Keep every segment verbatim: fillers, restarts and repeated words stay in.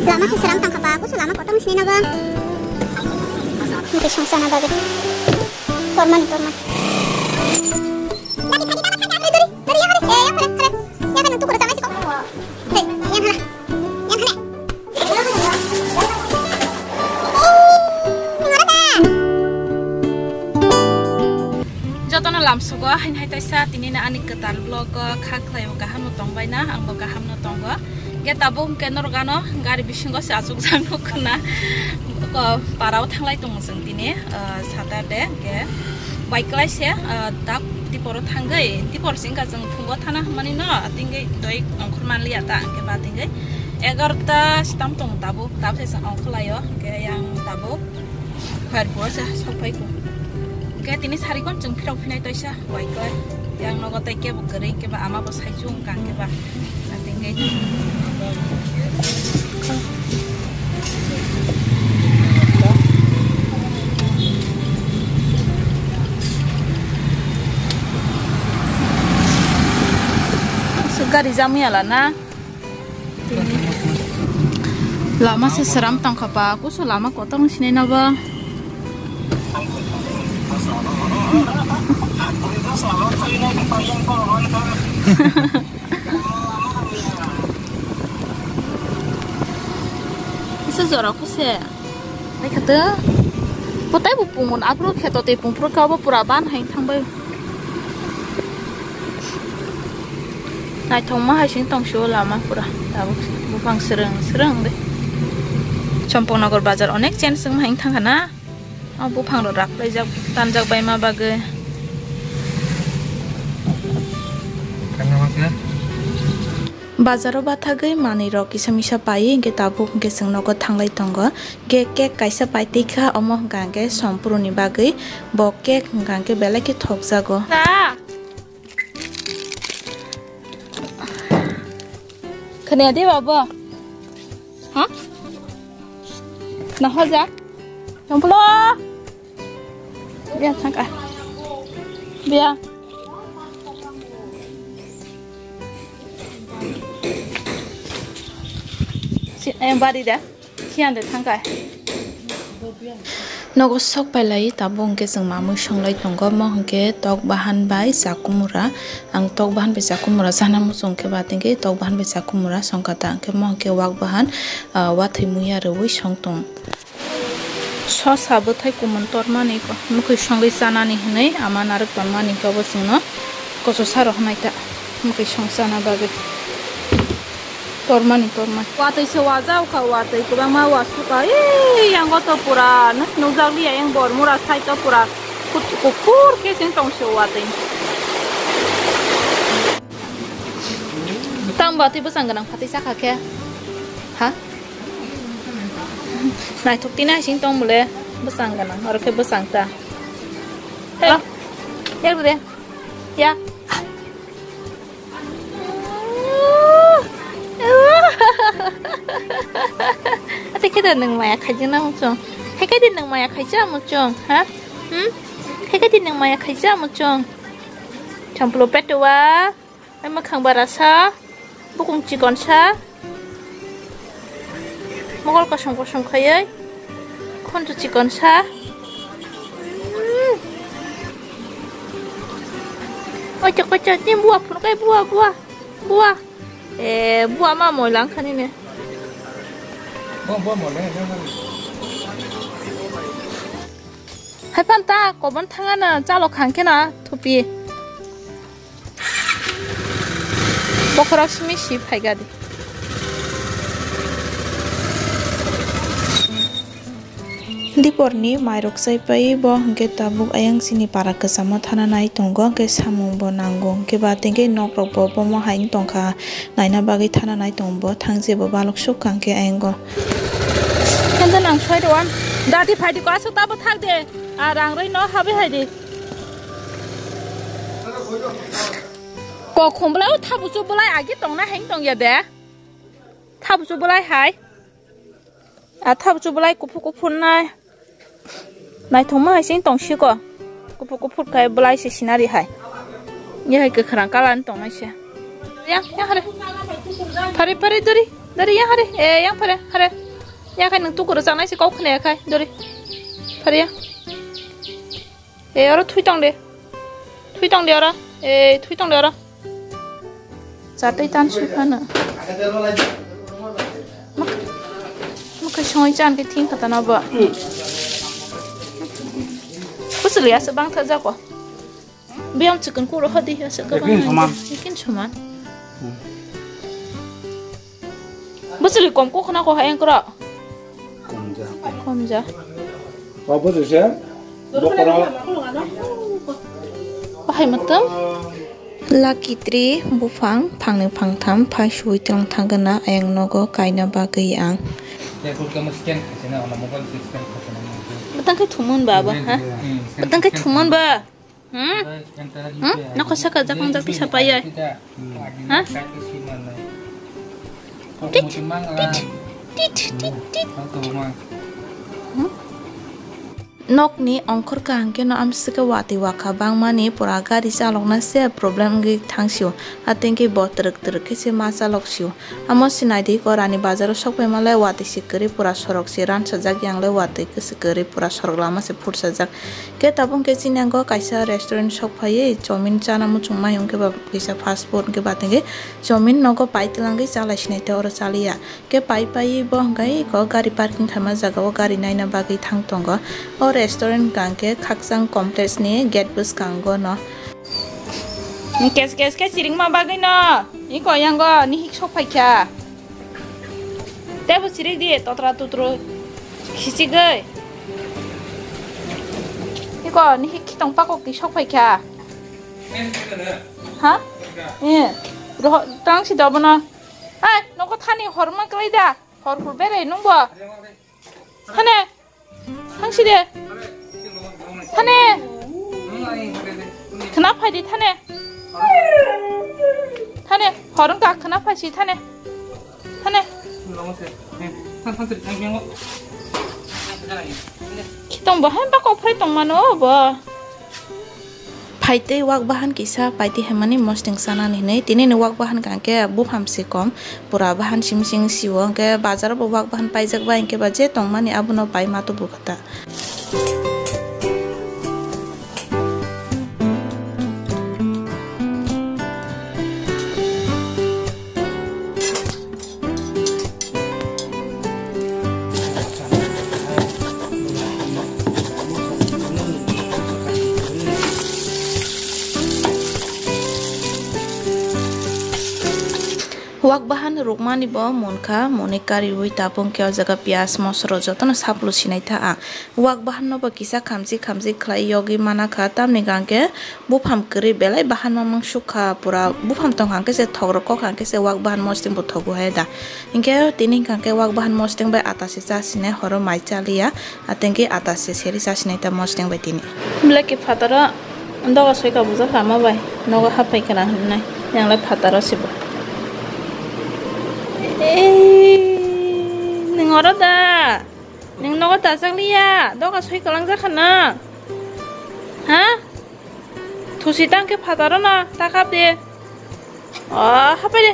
Lama se sram tangkha ba, kusu lama kotor sini na ba. Mungkin songsa na ba ge. Tormani, tormani. Dari, dari, dari, dari, dari, ya, hari, hari, ya, kan untuk kerja masih kok. Hei, yang hana, yang hana. Jotono lamsugo hain hai taisa tini na ani kwtal vlog o kha khlai o kaham no tong bai na, ang bo kaham no tongo. Ge tabuk hwnkhe norok ano gari bisingo se achukjak nukho na. Ko parao thanglai tongo chwng tini, ah, Saturday hwnkhe. Bai kwlai se, ah, dak tiporo thangwi, tipor se wngkha chwng phungo thana hwnmani no, tingwi doi ongkhor manliya ta, hwnkhe ba tingwi egarota sitam tongo tabuk, tabuk se chwng ongkhor laio, hwnkhe yang tabuk khuar buo se sok phai kho. Hwnkhe tini sarikon chwng phirok phinai toisa. Waikhe yang nogo tei kebo kwrwi, kebo ama bo saichung kang keba. Atingwi. Gari jamwi ala na. Lama se sram tongkha pa, kusu lama kotor wng sinai na ba. Kisa jora kuse. Naikha to. Potai bo pungun, aphuru kheto tei pungphuru kabo pura ban hai thangbai. Naithokma hai sing tong sio lama pura. Tabuk buphang srwng srwng de. Champaknagar bazar onek chen sing hai thangkha na. O buphang rok raklaijak, tanjak bai ma bagwi. Bazaro bathagwi manwi rok kisa misa pai, hwnkhe tabuk hwnkhe chwng nogo thanglai tongo. Hwnkhe cake kaisa pai twi kha, omo hwnkha hwnkhe Sompuruni bagwi. Bo cake hwnkha hwnkhe belai khe thokjago. Khwnaya de babo? Ha? Nahoja? Chongpolo? Biya thangka. Biya. Si, eh, bari da. Khiyan de thangkai. Nogo sok pailai tabuk hwnkhe chwng mamwi songlai tongo, omo hwnkhe tok bahan bai chakumura. Ang tok bahan bai chakumura chana muchung khe ba tengkhe tok bahan bai chakumura songkha ta hwnkhe omo hwnkhe wak bahan, ah, wathwi muya rwui song tong. Sosa bwthai kumun tormani ko, mwkhwi songwi chanani hwnwi ama narwk tonmani khe obo chwngno kososa rohornai ta mwkhwi song chana bagwi. Tormani, tormani. Watwi se wajao kha, watwi kwbangma wasuk kha. Ee, yango to pura nuk-, nukjak liya, yang bor mura side o pura kut-, kuphur khe chwng tong se watwi. Tang ba twi bwsang gwnang phatwi cha kha khe. Ha? Naithok tini hai sing tong mole bwsang gwnang, oro khe bwsang ta. Hello. Yak de. Ya. Ate khe da nwng maya khaijak na muchung? Hai khe di nwng maya khaijak muchung, ha? Hmm? Hai khe di nwng maya khaijak muchung? Champlo petuwa, ai mwkhang barasa, bukung chikonsa. Mokol kosom kosom khaiwi khunju chikon sa. Hmm. Oicha, oicha, ni bua phunuk kai, bua, bua, bua. Eh, bua ma moila wngkha nini. Bo, bo moila, ya, ya. Hai phan ta, kobon thangana, chalo khang khe na, thupi. Bokhorok simi si phaikha di. Diporni mairok chaipai bo hwnkhe tabuk ayang chini para kwchamo thana nai tongo, hwnkhe samung bo nango, hwnkhe ba tengkhe nok rok bo bomo hai wng tongkha, naina bagwi thana nai tongo bo, thang jebo balok suk kha hwnkhe ayango. Hwnkhe nang soi rw an, dati phai di ko aswk tabo thak de, a rang rwi no habwi hai di. Kok khum belai o thabuchu belai agi tongna heng tong ya de. Thabuchu belai hai. A thabuchu belai kuphur kuphur nai. Naithokma hai sing tong siko. Kuphur kuphur khai belai se sinari hai. Ye hai kwkhwrang colour ni tong nai se. Ya, ya hare. Phari phari duri. Dori ya hari, eh, yang pare, hari. Ya khai nang tukur chang nai se kok khne ya khai, dori. Pare ya. Eh, oro thui tong de. Thui tong de oro. Eh, thui tong de oro. Chatwi tan sui phano. Mak-, makai songwi chan ke thing khata na ba. Kusuli asa bang tha jako. Biyang chicken kuro hadi asa ka Yakin bang. Saman. Yakin saman. Hmm. Bosoli kom ko khna ko hayang kura. Kom ja. Kom ja. Wa bo se. Bokoro. Bahai matam. Lucky tree buphang phangni phangtham phai sui tong thangna ayang nogo kaina bagwi ang. Batang khe thumun ba ba ha? Hmm. Batang khe thumun ba. Hmm? Hmm? Nokho saka jakong jak tisa pai ai. Ha? Tit, tit, tit, tit, tit. Hmm? Nokni ongkhor kaham khe no amswk khe watwi wakha bangmani pura gari chalokna se problem wngwi thangsio. Atengkhe bo twrwk twrwk khe se ma chalok sio. Amo se naidi ko rani bazaro sok phaima le watwi se kwrwi pura sorok se ransajak yang le watwi kwswk kwrwi pura sorok lama se phursajak. Khe tabuk khe chini ango kaisa restaurant sok phaiwi chowmin chana muchung mai hwnkhe ba kisa fast food hwnkhe ba tengkhe chowmin nogo pai twlangwi chalai sinai tei oro chaliya. Khe pai pai bo hwnkhe iko gari parking khaima jaga o gari naina bagwi thang tongo. O restaurant hwnkha hwnkhe Khakchang complex ni gate bwskango no. Kes kes khe chiringma bagwi no. Iko yango nihik sok phaikha. Tebo chirik di totra tutru khichigwi. Iko nihik khitong pakok di sok phaikha. Ha? Eh, roho tang si dobono. Ai, nogo thani horma klai da. Hor hor berai nungbo. Thane. Thangsi de. Thane. Khna phai di thane. Thane. Horong ka khna phai si thane. Thane. Khitong bo hai ba kok phai tong mano bo. Phaitwi wak bahan kisa paitwi hemmani mosting chanani hinwi tinini wak bahan kangkhe bupham se kom pura bahan simi sing sio hwnkhe bazaro bo wak bahan paijak bai hwnkhe ba je tongmani abono pai ma tubu kha ta. Wak bahan rukmani bo munkha, muni kariwi tabung khe o jaga piyaj, mosoro jotono saplu sinai tha ang. Wak bahan no bo kisa khamchi khamchi khlai yogwi mana kha, tamni hwnkhe bupham kwrwi belai bahan mamang sukha, pura bupham tongkha hwnkhe se thok rok kokha hwnkhe se wak bahan mosting bo thogo hai da. Hinkhe tini hwnkha khe wak bahan mosting bai ata se cha sinai horo mai chaliya, atengkhe ata se seri cha sinai ta mosting bai tini. Belai khe phataro doga soika bujak lama bai nogo hapai kana hwnnai, yang lai phataro se bo. Ei, nwng oro da? Nwng nogo tachakliya, doga soi kwlangjak kha nang. Ha? Thusi tang khe phataro no, ta khap de. O, hapai de.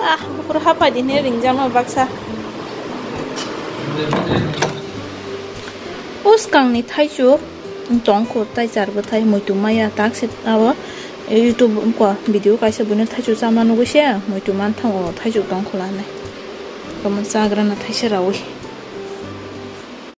Ah, bukur hapai de hwnwi ringjakno baksa. Uskangni thaichuk tongkho tai char bwthai muitu maya tak se abo YouTube ko video kaisa buino thaichuk chama nugui se muitu man thango thaichuk tongkho lanai. Tamo chagrana thaisa raui.